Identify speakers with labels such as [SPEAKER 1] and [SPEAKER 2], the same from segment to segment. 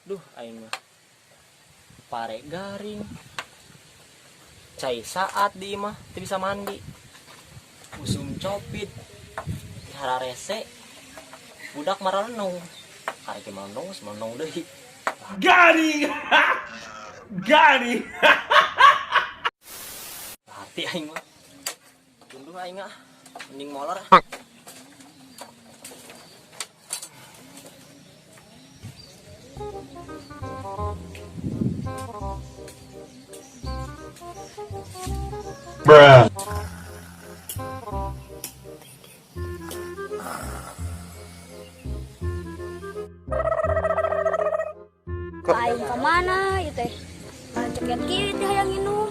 [SPEAKER 1] Duh, aing mah. Pare garing. Cai saat di imah teu bisa mandi. Usum copit. Hararese. Budak maranung. Karek ge maranung, geus maranung deui.
[SPEAKER 2] Got him! Got him!
[SPEAKER 1] Hati aing mah. Tunduh aing ah. Mending molor ah.
[SPEAKER 2] Bruh.
[SPEAKER 3] Aing ka mana ieu teh? Ceket kieu teh hayang nginum.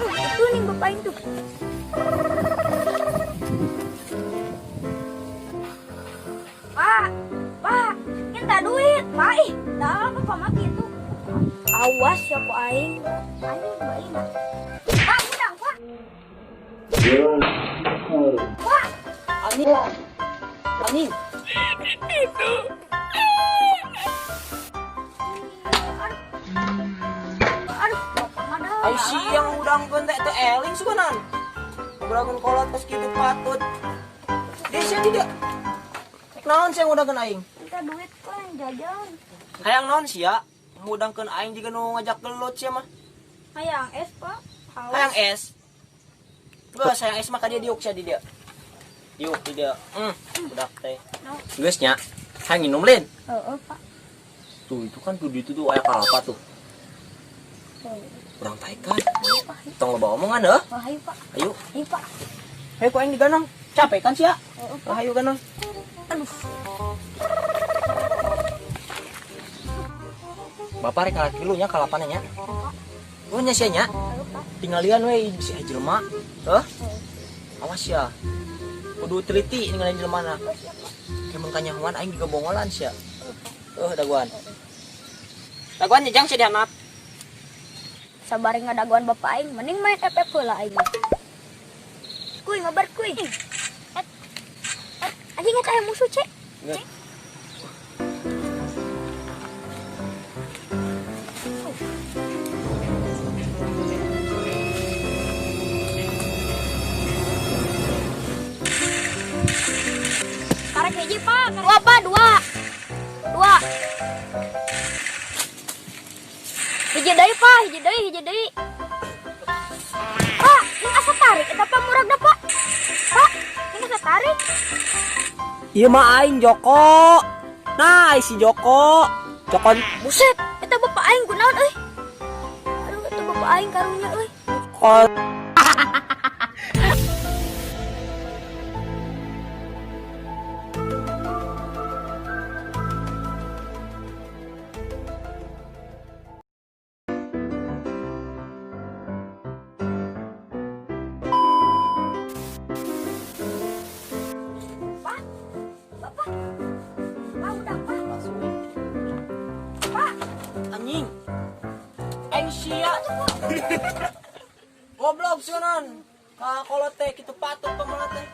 [SPEAKER 3] Itu nih bapak aing tuh. Pak, Pak, minta duit, Pak. Ih, dah apa Pak mah gitu. Awas ya ku aing. Aing balik. Pak, udang, Pak. Pak.
[SPEAKER 1] Anjing. Anjing.
[SPEAKER 3] Aduh, bapak mah dah.
[SPEAKER 1] Ai siang udangkeun teh teu eling suganan. Ngobrolkeun kolot kos kitu patut. Dia sia tidak. Rek naon sia ngudangkeun aing?
[SPEAKER 3] Minta duit kan jajan.
[SPEAKER 1] Hayang naon sia? Ngudangkeun aing jiga nu ngajak gelut sia mah.
[SPEAKER 3] Hayang es, Pak. Haus.
[SPEAKER 1] Hayang es. Geus hayang es mah ka dia diuk sia di dia. Diuk di dia. Budak teh.
[SPEAKER 3] No.
[SPEAKER 1] Geus nya. Hayang nginum lin.
[SPEAKER 3] Heeh, Pak.
[SPEAKER 1] Tuh itu kan tuh di itu tuh aya kalapa tuh. Urang taekan.
[SPEAKER 3] Ayo, Pak.
[SPEAKER 1] Tong loba omongan heuh.
[SPEAKER 3] Oh, ayo, Pak.
[SPEAKER 1] Ayo.
[SPEAKER 3] Ayo, Pak.
[SPEAKER 1] Hayu ku aing diganong. Capek kan sia?
[SPEAKER 3] Heeh, Pak.
[SPEAKER 1] Ayo ganong.
[SPEAKER 3] Aduh.
[SPEAKER 1] Bapak rek kalaki lu nya kalapana nya. Oh nya sia nya.
[SPEAKER 3] Ayo, Pak.
[SPEAKER 1] Tinggalian we bisi aya jelema. Heuh. Awas ya. Kudu teliti ninggalin jelema na.
[SPEAKER 3] Oh, siap, Pak.
[SPEAKER 1] Mun kanyahoan aing juga bongolan sia. Heuh dagoan. Dagoan jang sia dihanap.
[SPEAKER 3] Sabari ngadagoan bapak aing, mending main FF heula aing. Kuy ngabar kuy. Et. Et, anjing eta aya musuh, Cek.
[SPEAKER 1] Nggak.
[SPEAKER 3] Karek hiji, Pak. Dua, Pak, dua. Dua. Hiji deui, Pak, hiji deui, hiji deui. Pak, ini asa tarik eta Pak muragna, Pak. Pak, ini asa tarik.
[SPEAKER 1] Ieu mah aing Joko. Nah, si Joko. Joko.
[SPEAKER 3] Buset, eta bapak aing kunaon euy? Aduh, eta bapak aing karunya euy.
[SPEAKER 1] Kol.
[SPEAKER 3] Pak, bapak. Pak, udah, Pak. Pak.
[SPEAKER 1] Anjing. Aing sia. Goblok sionan. Ka kolot teh kitu patut pamala teh.